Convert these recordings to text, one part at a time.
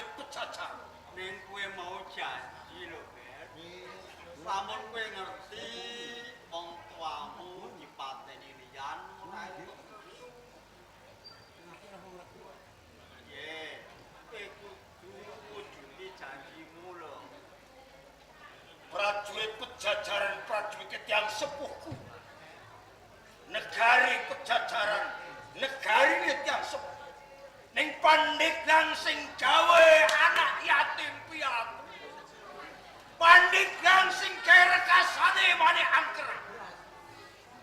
prajurit Pejajaran. Ning kowe mau janji lho, Ger. Lamun kowe ngerti wong tuamu dipateni liyan ora entuk. Nggih, kowe kudu wujudi janjimu lho. Prajurit Pejajaran prajurit tiyang sepuhku. Negari Pejajaran, negarine tiyang sepuh. Ning Pandeglang sing gawe anak yatim piatu. Pandeglang sing gawe rekasane Manik Angkeran.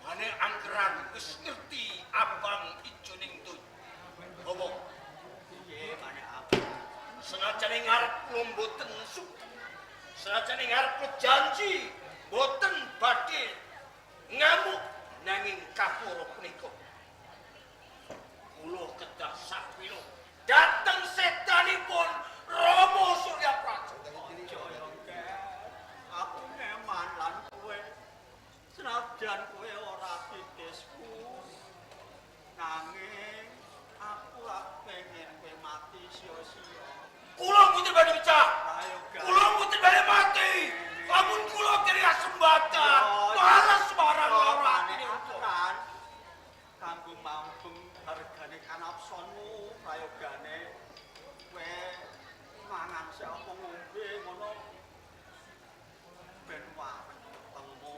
Manik Angkeran wis ngerti abang ijo ning donya. Apa? Piye Manik Angkeran? Senajan ing ngarep kula mboten suka. Senajan ing ngarep kula janji mboten badhe ngamuk nanging kapura punika. Kula kedah sawila dhateng sedanipun Rama Suryapraja. Aja ya, Ger. Aku ngeman lan kowe. Senajan kowe ora titisku. Nanging aku ora pengen kowe mati sia-sia. Kula mboten badhe pecah. Ayo, Ger. Kula mboten badhe mati. Lamun kula kiri kesempatan balas marang lara atine. Aturan kanggo mambeng hargane kanapsonmu prayogane kowe mangan sik apa ngombe ngono ben wareg wetengmu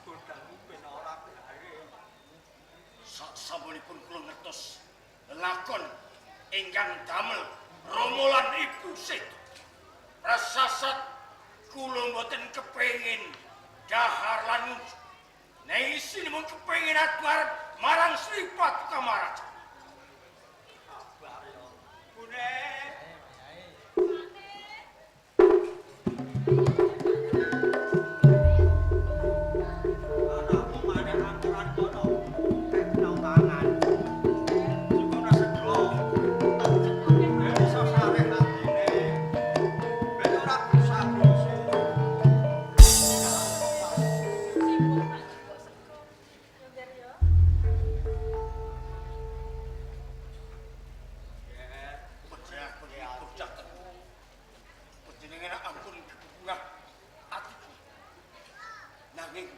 gondangmu ben ora garing. Sasampunipun kula ngertos lelakon ingkang damel Rama lan Ibu sedo. Prasasat kula mboten kepengin dahar lan ngunjuk. Nek isine mung kepengin adu arep marang Sri Paduka Maharaja. Kabar ya. Bune. Anakmu Manik Angkeran kono kena mangan. Cukup sego. Ben iso sareh atine. Ben ora grusa-grusu. Sibuk tak jupuk sego. Ya Ger ya. Ger, Bocah bocah tebu. Panjenengan ampun kebungah atiku. Nanging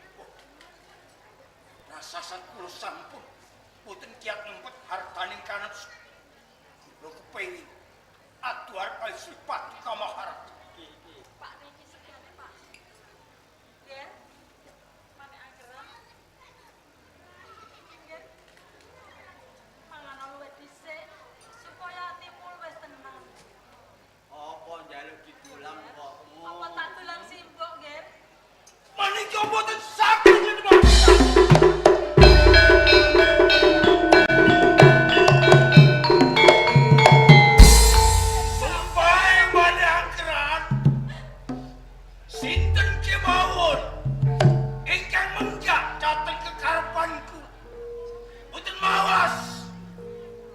rasasat kula sampun boten kiat ngempet hartaning kanepsu. Kula kepengin adu arep kali Sri Paduka Maharaja. Iki iki. Pak niki segane, Pak. Ger. Manik Angkeran. Iki Ger. Mangan luwih dhisik supaya atimu luwih tenang. Apa njaluk didulang mbokmu? Apa tak dulang simbok, Ger? Menika mboten saged jenengan. Sumpah Manik Angkeran. Sinten kemawon ingkang menggak dhateng kekarepanku. Mboten mawas.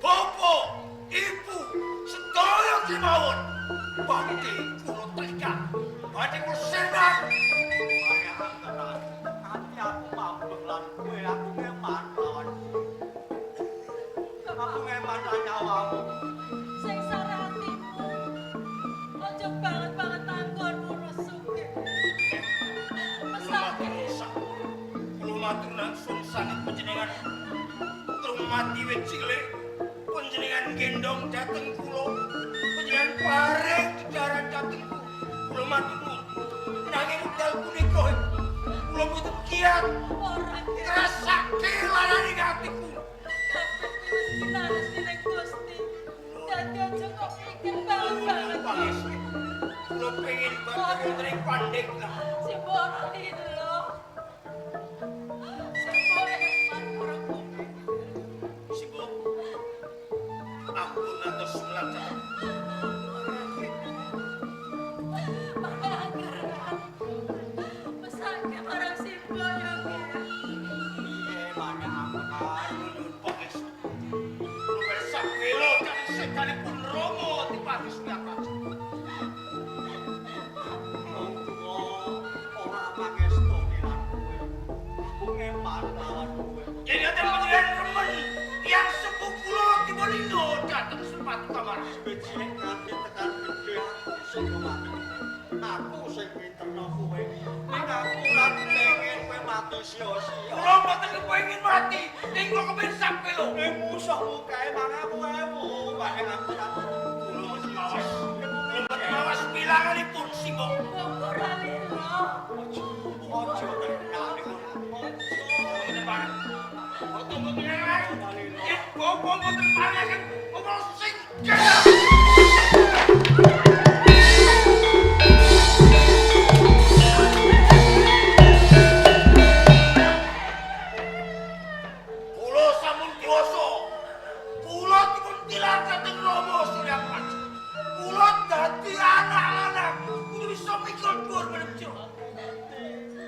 Bapak, Ibu, sedaya kemawon. Badhe kula tekak, badhe kula senang. Manik Angkeran, ati aku mambeng lan kowe, aku ngeman lawan. Aku ngeman lan nyawamu. Sing sare atimu. Aja banget-banget anggonmu nesu, Ger. Kula matur Mesake. Kula matur langsung sanget panjenengan. Krumati wit cilik panjenengan gendong dhateng kula. Panjenengan paring jejaran dhateng kula. Kula matur nuwun. Nanging wekdal punika kula mboten kiat Ora, Ger. ngrasake larane atiku. Kabeh kuwi wis kinares dening Gusti. Dadi aja kok pikir banget-banget. Pangestu. Kula pengin badhe wonten ing Pandeglang. Simbok ora lho. Simbok eman marang kowe. Simbok. Ampun ngantos mlajar. Manik Angkeran. Mesake marang simbok ya, Ger. Piye Manik Angkeran? Nuwun pangestu. Kula pirsa bela dhateng sedanipun Rama Adipati Suryapraja. Wong tuwa ora mangestoni lan kowe. Aku ngeman lawan kowe. Yen ngaten panjenengan remen tiyang sepuh kula dipun lindho dhateng Sri Paduka Maharaja. Wit cilik nganti Ning kok kepen sampe lho. Ning musuhmu kae 1000 wae aku tak. Kula mboten mawas. Kula mboten mawas pilanganipun Simbo. Bapak ora lila. Ojo tenan. Mboten pareng. Mboten mboten yen bapak mboten parengaken kula singkir. Kula sampun dewasa. Kula dipun tilar dhateng Rama Suryapraja. Kula dadi anak lanang kudu bisa mikul dhuwur menep jero.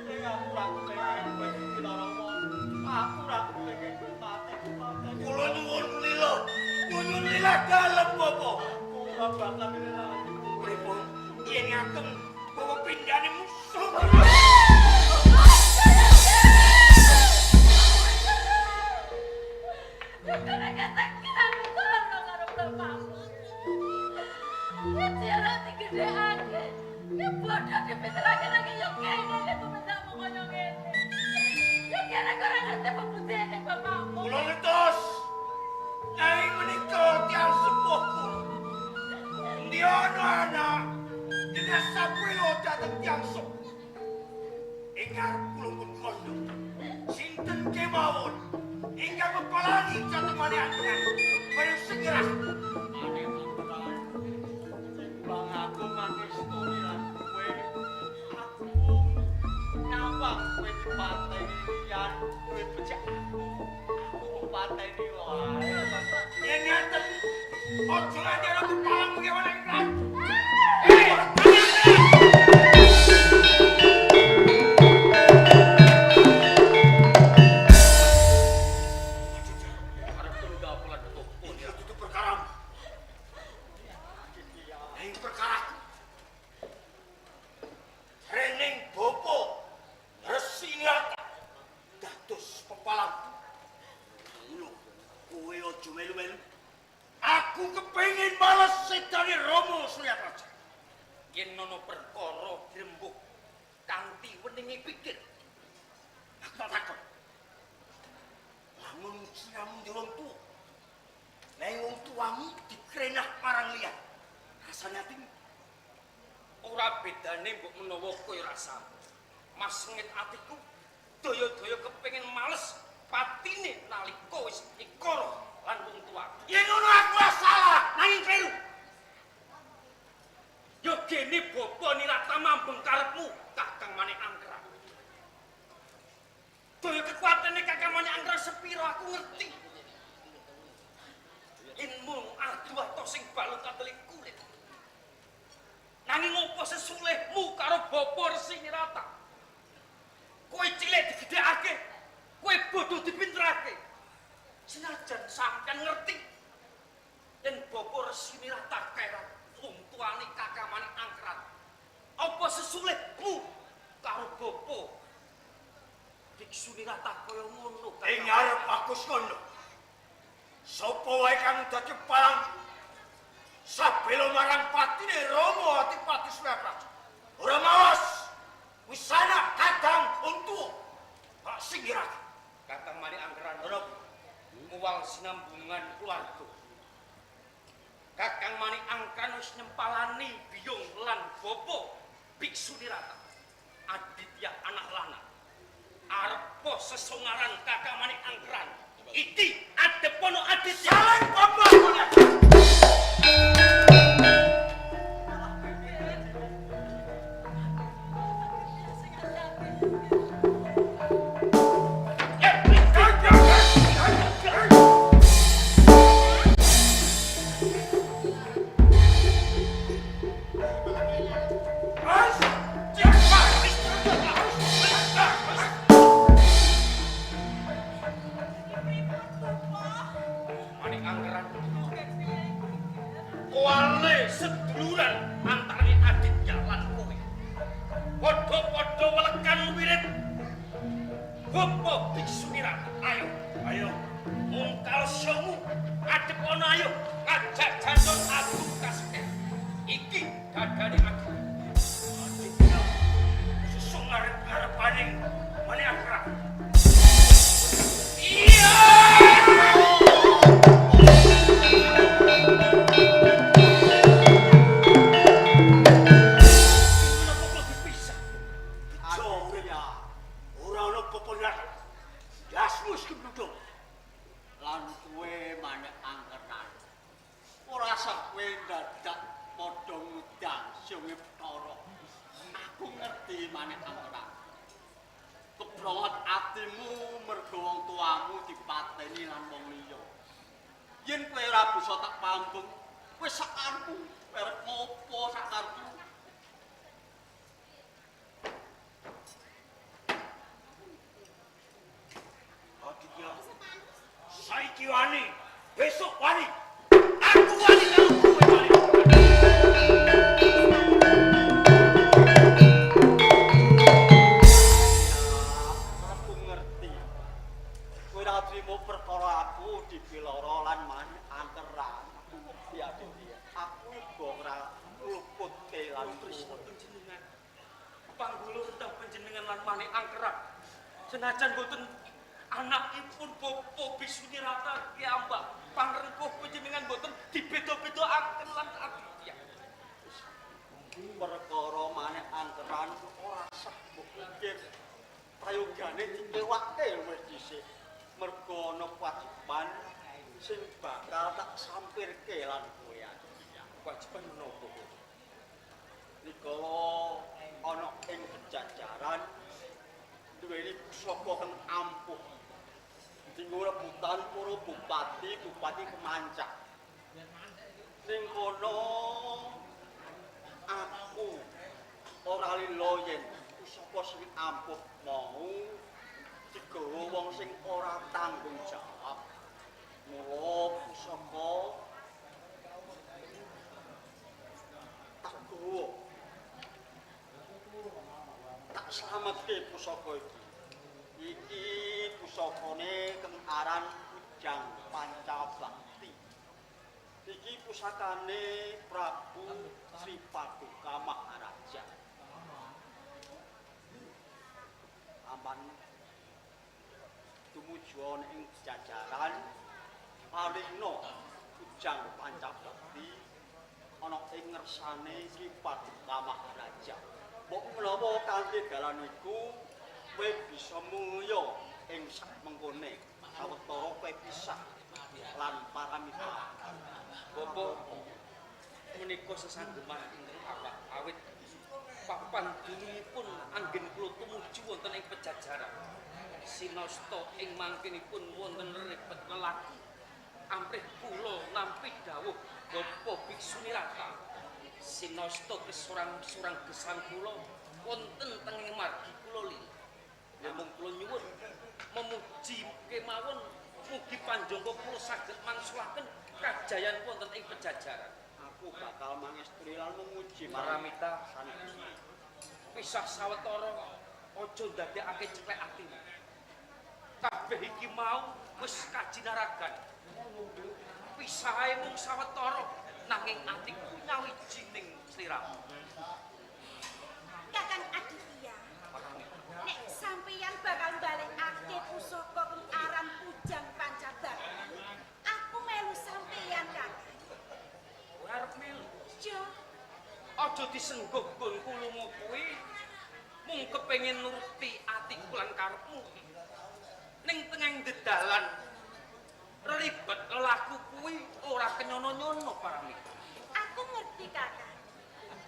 Ning aku ora kepengin kowe iki lara wong. Aku ora kepengin kowe mati dipateni. Kula nyuwun lila, nyuwun lila dalem bapak. Kula bakal lelaki. Pripun yen ngaten bawa pindhane musuh. Kula ngertos. Nanging menika tiyang sepuh kula. Endi ana anak dina sapelo dhateng tiyang sepuh. Ing ngarep kula pun kandha. Sinten kemawon ingkang mepalangi dhateng Manik Angkeran bareng segera. Manik Angkeran. Bang aku mangestu lan kowe. Aku nyawang kowe dipateni liyan, kowe becik aku. Aku kok pateni wae. Yen ngaten aja nganti ana kepalang kewan Angkeran. Arep tunda apa lan opo Iki dudu perkaramu. Ing perkaraku. Rening bapa Resi Nirata dados pepalang. Lho, kowe aja melu-melu. Aku kepengin males sedane Rama Suryapraja. Yen ana perkara dirembug kanthi weninge pikir. Aku tak takon. Lamun siramu ndek wong tuwa. Nek wong tuamu dikrenah marang liyan. Rasane atimu Ora bedane mbok menawa kowe rasa. Mas sengit atiku daya-daya kepengin males patine nalika wis ikara lan wong tuwa. Yen ngono aku ora salah, nanging kleru. Ya gene bapa Nirata mambeng karepmu Kakang Manik Angkeran. Daya kekuatane Kakang Manik Angkeran sepira aku ngerti. Yen mung adu ato sing balung katelik kulit. Nanging opo sesulihmu karo bapa Resi Nirata? Kowe cilik digedhekake, kowe bodho dipinterake. Senajan sampeyan ngerti yen bapa Resi Nirata kaya wong tuane Kakang Manik Angkeran. Apa sesulihmu karo bapa Biksu Nirata kaya ngono? Ing ngarep aku ngono. Sapa wae kang dadi palang sabela marang patine Rama Adipati Suryapraja. Ora mawas wis anak kadang wong tuwa. Tak singkirake. Kakang Manik Angkeran ora muwal sinambungan keluarga. Kakang Manik Angkeran wis nyempalani biyung lan bapa Biksu Nirata. Aditya anak lanang. Arepa sesongaran Kakang Manik Angkeran. Iki adepono Aditya. Saling bapa. Manik Angkeran. Koale seduluran antarane Aditya lan kowe. Padha-padha welekan wirid. Bapa Biksu Nirata, ayo, Ayo, mungkal syomu adep ana ayo ngajak janjon adu kaseken. Iki dadane aku. Aditya. Sesuk ngarep-arepaning Manik Angkeran. Iya! manek angkeran. Kebrongot atimu mergo wong tuamu dipateni lan wong liya. Yen kowe ora bisa tak pambung, wis sakarepmu, arep ngopo sakarepmu? Aditya, saiki wani, besok wani. Aku wani karo kowe wani. Aku ngerti. Kowe ora trimo perkara aku dipiloro lan manek angkeran. Aku ngerti Aditya. Aku uga ora ngluputke lan Tresna panjenengan. Panggula tentang panjenengan lan manik angkeran. Senajan boten anakipun Bapak Bisunirata piyambak pangrengkuh panjenengan boten dibeda-bedakaken lan Aditya. Perkara manek angkeran ora sah mbok pikir. Prayogane dikewake wis dhisik. Mergo ana kewajiban sing bakal tak sampirke lan kowe Aditya. Kewajiban menapa, Bu? Rikala ana ing pejajaran duweni pusaka kang ampuh. Dinggo rebutan para bupati, bupati kemancak. Ning kono aku ora lila yen pusaka sing ampuh mau digawa wong sing ora tanggung jawab. Mula pusaka tak gawa. Tak slametke pusaka iki. Iki pusakane kang aran Kujang Pancabakti. Iki pusakane Prabu Sri Paduka Maharaja. Aman tumuju ana ing jajaran Palina Kujang Pancabakti ana ing ngersane Sri Paduka Maharaja. Mbok menawa kanthi dalan iku kowe bisa mulya ing sak mengkone sawetara kowe pisah lan paramita. Bapak menika sesanggeman ingkang awak awit papan dunungipun anggen kula tumuju wonten ing pejajaran. Sinasta ing mangkenipun wonten ribet lelaku. Amrih kula nampi dawuh Bapak Biksunirata. Sinasta kesurang-surang gesang kula wonten tenging margi kula lili. Namung kula nyuwun memuji kemawon mugi panjangka kula saged mangsulaken kajayan wonten ing pejajaran. Aku bakal mangestri lan memuji Paramita sanes. Pisah sawetara aja ndadekake ceklek atimu. Kabeh iki mau wis kajinaragan. Pisahe mung sawetara nanging atiku nyawiji ning sliramu. Kakang Aditya, nek sampeyan bakal balekake pusaka kang aran Kujang Pancabakti, aku melu sampeyan, Kakang. Kowe arep melu. Iya. Aja disengguh nggonku lunga kuwi mung kepengin nuruti atiku lan karepmu. Ning tengahing dedalan ribet lelaku kuwi ora kenyono-nyono Paramita. Aku ngerti, Kakang.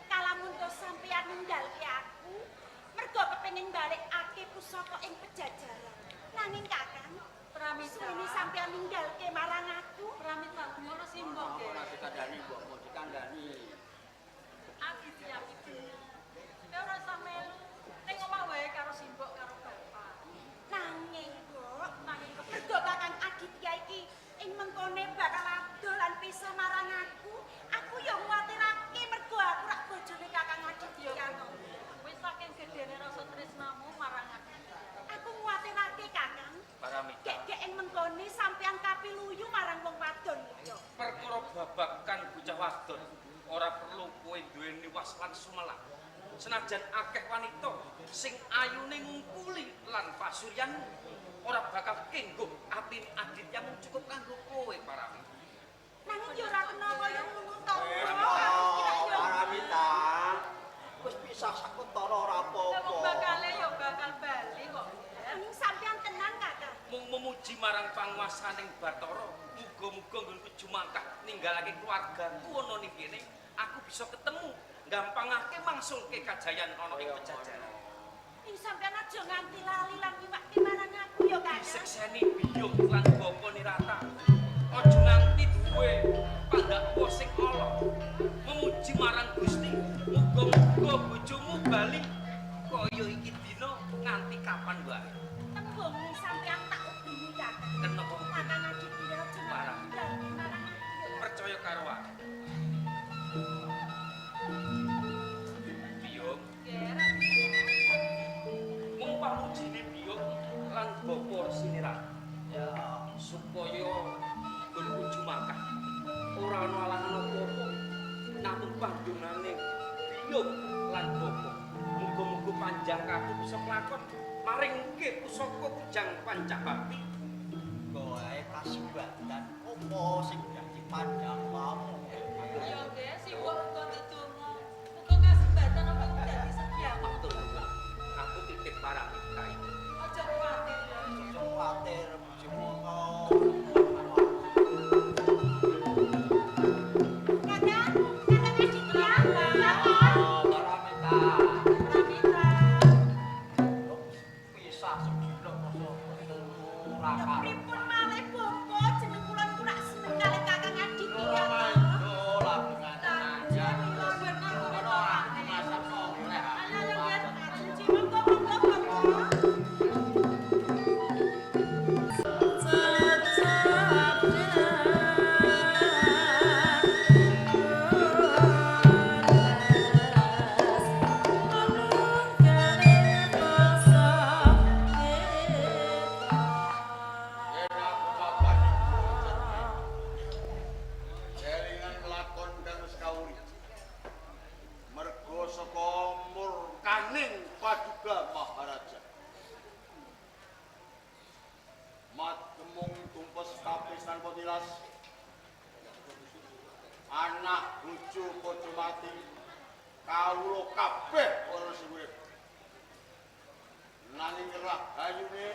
Kalamun to sampeyan ninggalke aku, mergo kepengin balekake pusaka ing pejajaran. Nanging Kakang, Pramita. suwene sampeyan ninggalke marang aku, Pramita ngono simbok Ora dikandani mbok, mbok dikandani. Aditya iki bener. Kowe ora usah melu. Ning omah wae karo simbok karo bapak. Nanging, Mbok, Nanging kepiye? mergo Kakang Aditya iki ing mengkone bakal adoh lan pisah marang aku, aku ya nguwatirake mergo aku rak bojone Kakang Aditya to. Wis saking gedene rasa tresnamu marang Aditya. Aku nguwatirake Kakang, Paramita. gek-gek ing mengkone sampeyan kapiluyu marang wong wadon liya. Perkara babakan bocah wadon ora perlu kowe duweni was lan sumelang. Senajan akeh wanita sing ayune ngungkuli lan pasuryanmu ora bakal kengguh atine Aditya mung cukup kanggo kowe Paramita. Nanging ya ora kena kaya ngono to. Mbok. Paramita. Wis pisah sakutara ora Lah apa-apa. wong bakale ya bakal bali kok. Nanging sampeyan tenan Kakang. Mung memuji marang panguwasaning Bathara, muga-muga nggonku jumangkah ninggalake keluargaku ana ning kene, aku bisa ketemu gampangake mangsulke kajayan ana ing pejajaran. Ning sampeyan aja nganti lali lan ngiwake marang aku ya, Kakang. Disekseni biyung lan bapa Nirata. Aja nganti duwe pandakwa sing ala. Memuji marang Gusti, muga-muga bojomu bali kaya iki dina nganti kapan wae. Tembung sampeyan tak ubengi, Kakang. Kenapa? Kakang Aditya aja Parang. nganti lali marang aku ya, Kakang. Percaya karo aku. Biyung, mung pamujine biyung lan bapa Sinirata. Ya, Supaya nggonku jumakah ora ana alangan apa-apa namung pandungane biyung lan bapa. Muga-muga panjang katu bisa kelakon maringke pusaka Kujang Pancabakti. Kowe kasembatan opo sing dadi pandhawamu? Ya nggih, simbok uga ndedonga. Muga kasembatan apa iku dadi setyamu. Aku titip paramita iki. Aja kuwatir ya. Aja kuwatir bojomu kok. Kakang, Kakang Aditya, Kakang. Paramita. Pramita. Pisah sedina masa ora Lha pripun malih bapa jeneng kula niku rak seneng kalih Kakang Aditya to. Ayo ayo nggih, Aji monggo monggo bapa. Yen aku papan iku jaringan lakon kang wis kawuri. Mergo saka murkaning Paduka Maharaja. Matemung tumpes kabeh tanpa tilas. Anak bojo padha mati. Kawula kabeh ora sing urip. Nanging rahayune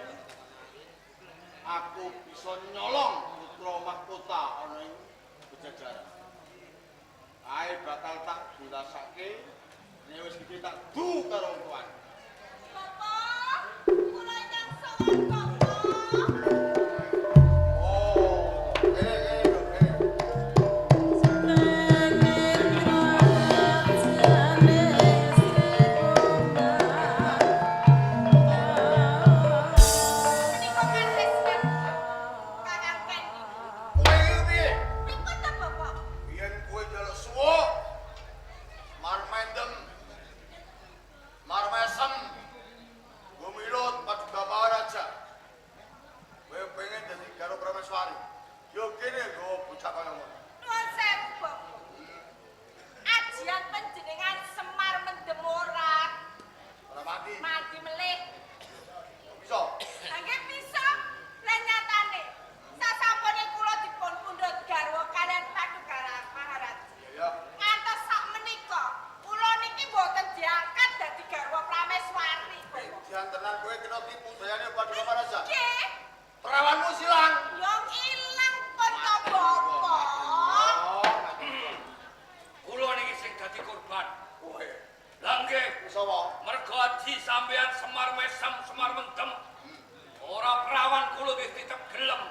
aku bisa nyolong putra mahkota ana ing Pejajaran. Ae bakal tak bilasake nek wis gedhe tak du karo wong tuane. Bapa, kula ingkang sowan bapa. Oh, kene kene lho, kene. Menika katresnan Kakang Kandi. Kowe iki piye? Pripun ta Bapak? Yen kowe njaluk suwuk, marmendem, marmesem, gumilut Paduka Maharaja. Kowe pengen dadi garwa Prameswari. Yo kene nggawa bocah kaya ngono. Nuwun sewu Bapak. Ajian panjenengan Semar mendem ora Ora mati. mandi melih. Bisa. Nggih bisa. Lah nyatane sasampune kula dipun pundhut garwa kalian Paduka Maharaja. Iya ya. Ngantos sak menika kula niki mboten diangkat dadi garwa Prameswari. Bapak. Jan tenan kowe kena tipu dayane Paduka Maharaja. Nggih, Perawanmu silang. yo ilang kanca bapak. Kula niki sing dadi korban. Kowe. Lah nggih, Wis apa? mergo aji sampeyan Semar mesem, Semar mendem. Ora perawan kula nggih tetep gelem.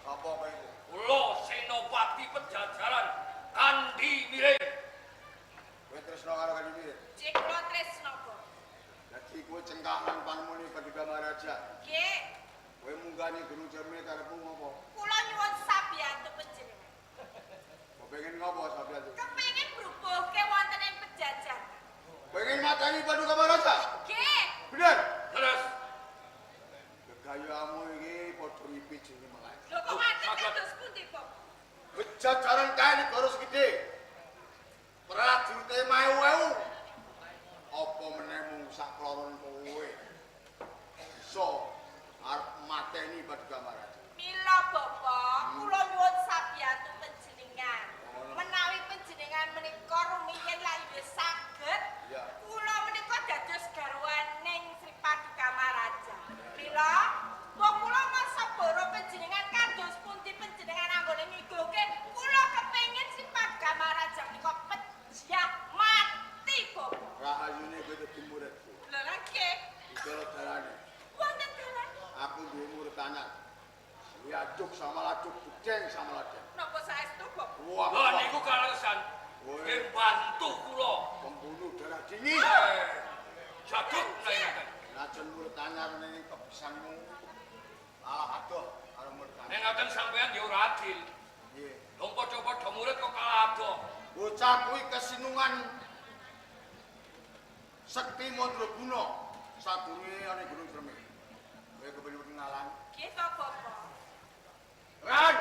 Apa kowe iku? Kula Senopati Pejajaran Kandi Miring. Kowe tresno karo Kandi Miring. Cek kula tresno, Bapak. Dadi kowe cengkahan panemune Paduka Maharaja. Nggih, Kowe munggah ning Gunung Cerme karepmu ngopo? kula nyuwun sabiyantu panjenengan. Kok pengen ngopo sabiyantu? Kepengin brubuhke wonten ing Pejajaran. Pengen mateni Paduka Maharaja? Nggih, Bener. Terus Gegayamu iki padha ngipi jenenge melek. lho kok ngaten Saged. kados pundi, Bapak? Pejajaran kae negara segede. Prajurite maewu-ewu. Apa meneh mung sak kloron kowe? Bisa arep mateni Paduka Maharaja. Mila Bapak, kula nyuwun sabiyantu panjenengan. Ngono. Menawi Jaduk sama laduk, bujeng sama laduk. Napa saestu, Bapak? Wah, Lha niku kaleresan. Nggih bantu kula. Pembunuh darah dingin. Jaduk menawi. Najan murid anyar ning kebisanmu. Alah adoh karo murid anyar. Nek ngaten sampean ya ora adil. Nggih. Wong padha-padha murid kok kalah adoh. Bocah kuwi kesinungan sekti mandraguna sadurunge ana Gunung Cerme. Kowe kepengin kenalan? Nggih to, Bapak. Ran.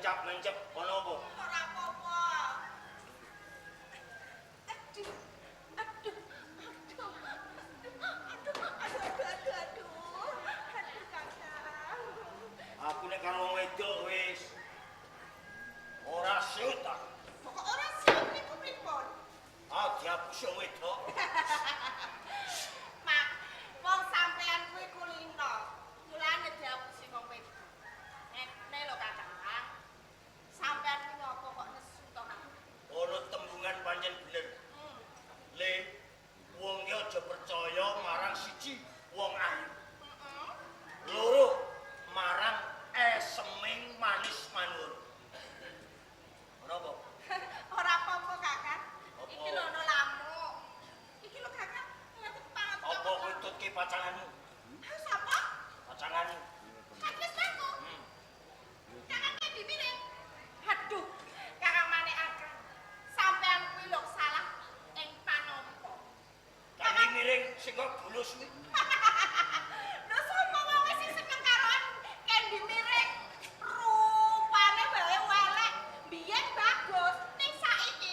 Mencap-mencap ana apa? Ora apa-apa. Aduh. Aduh. Aduh. Aduh, aduh, aduh, aduh, aduh. Aduh, Kakang. Aku nek karo wong wedok wis ora siut aku. Kok ora siap niku pripun? Ah, diapus wong wedok. Mak, wong sampean kuwi kulino. Mulane diapusi wong wedok. Ngene lho, Kakang. Sampean kuwi ngopo kok nesu to, Kang? Ono tembungan pancen bener. Le, wong ki aja percaya marang siji wong ayu. Loro, marang eseming manis manur. Ora apa? Ora apa-apa, Kakang. Apa? Iki lho ono lamuk. Iki lho, Kakang. Aku kepangan. Apa kowe tutke pacanganmu? Sapa? Pacanganmu. Kang Krisnaku. Kakang Kendi Miring. Aduh, Kakang Manik Akang. Sampean kuwi lho salah ing panampa. Kanthi miring sing kok bulus kuwi. Lho sapa wong sing seneng karo Kendi Miring? Rupane wae welek, biyen bagus, ning saiki.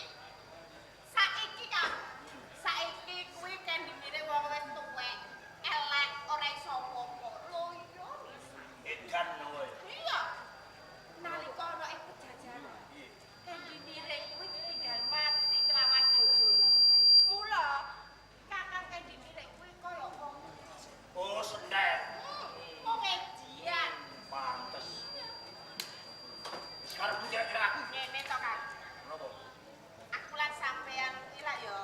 Saiki Kang. Saiki kuwi Kendi Miring wong wis tuwek, elek, ora iso apa-apa. Loyo bisa. Edan kowe. Iya. Nalika ana ing pejajaran, Kendi Miring kuwi ditinggal mati kelawan bojone. Mula Kakang Kendi Miring kuwi kaya wong Oh, sendek. Wong ejian. Pantes. Wis karepmu kira-kira aku. Ngene to, Kang. Kenapa? Aku lan sampean kuwi lak ya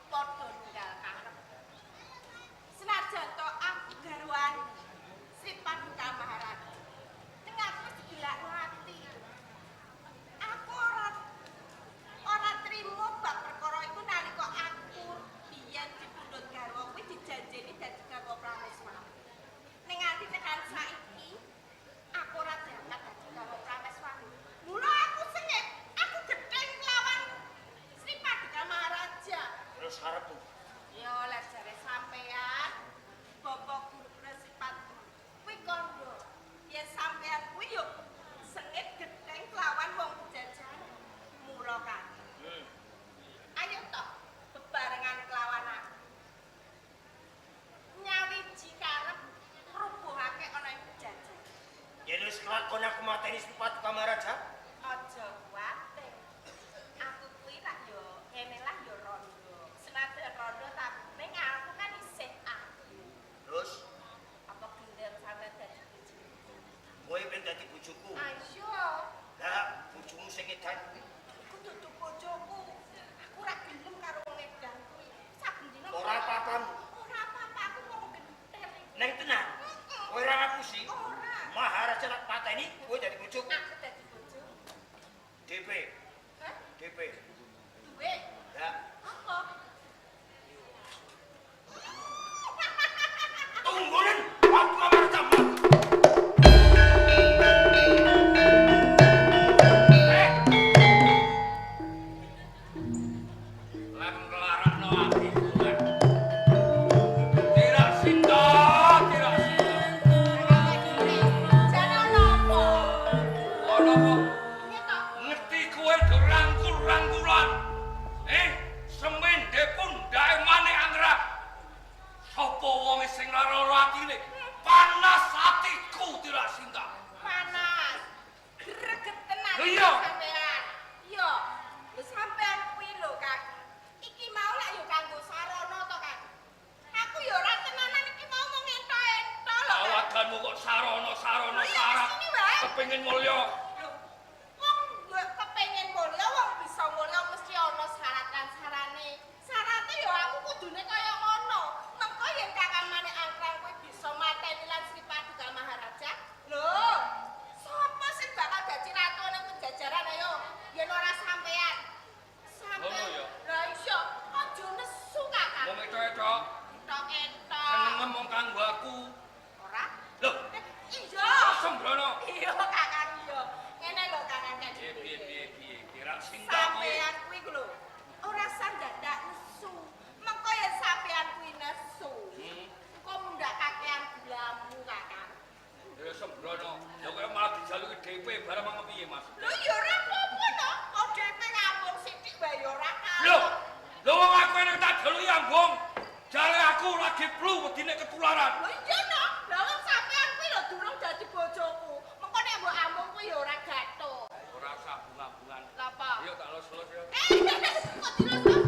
padha nunggal karep. Senajan to aku garwan Sri Paduka Maharaja. Ning aku wis digelakno ati. Aku ora trimo bab perkara iku nalika aku biyen dipundhut garwa kuwi dijanjeni dadi garwa Prameswari. Ning nganti tekan saiki aku ora diangkat dadi garwa Prameswari. Mula aku sengit, aku gething lawan Sri Paduka Maharaja. Terus karepmu. Ya oleh jare sampean Bapak Guru Presipat kuwi kandha. Yen sampean kuwi yo sengit gething lawan wong pejajaran. Mula kan. Ayo toh bebarengan kelawan aku. Nyawiji karep ngrubuhake ana ing pejajaran. Yen wis kelakon aku mateni Sri Paduka Maharaja, Aja kuwatir. Aku kuwi lak yo kene lah yo rondo. Senajan rondo tapi ning aku kan isih aku. Terus Apa gelem sampean dadi bojoku? kowe ben dadi bojoku. Ayo, Lah, bojomu sing edan kuwi iku dudu bojoku. Aku ora gelem karo wong edan kuwi. Saben dina ora apa-apamu. Ora apa-apa, aku wong genter iki. Neng tenan. Kowe ora ngapusi. Ora. Maharaja tak pateni, kowe dadi bojoku. Aku dadi bojoku. DP, Hah? DP. Duit? Ya. Apa? Tunggulen Paduka Maharaja. Lem nglarakno atiku lek. Tidak sinta, tidak sinta. Jane ono apa? Ono apa? Piye to? Ngerti kowe do rangkul-rangkulan. Semende pundhake Manik Anggrah. Sapa wonge sing lara atine? Panas atiku tidak sinta. Panas. Gregeten ati Iya. sampean. Iya. Lho sampean kuwi lho, Kang. Iki mau lak yo kanggo sarana to, Kang. Aku yo ora tenanan iki mau mung ento-ento lho. Kang. Awaganmu kok sarana-sarana Lho, iya, sarap. kesini wae. Kepengin mulya. Lho, wong kepengin mulya, wong bisa mulya mesti ana syarat lan sarane. Syarate yo aku kudune kaya ngono. Mengko yen Kakang Manik Angkrang kuwi bisa mateni lan Sri Paduka Maharaja. Lho, sapa sing bakal dadi ratu ning pejajaran ayo? Yen ora sampean. Ngono Sampean. ya? Lah iya, aja nesu Kakang. Wong etok-etok Entok-entok. senenge mung kanggo aku. Ora? Lho, Iya. sembrono. Iya Kakang iya. Ngene lho Kakang Kanjeng. Piye piye piye piye kira sinta kowe. Sampean kuwi lho ora usah dadak nesu. Mengko yen sampean kuwi nesu. Engko mundak kakean gulamu, Kakang. Ya sembrono. Ya kowe malah dijaluki DP barang mang piye? maksudnya? Lho ya ora apa-apa no. Padha ngambung sithik wae ya ora kalah. Lho, lho wong aku enek tak jaluki ambung. Jare aku lagi flu wedine ketularan. Lho iya no. Lah wong sampean kuwi lho durung dadi bojoku. Mengko nek mbok ambung kuwi ya ora gathuk. Ora usah bunga-bungan. Lah apa? Ayo tak los-los ya. Eh, kok dilus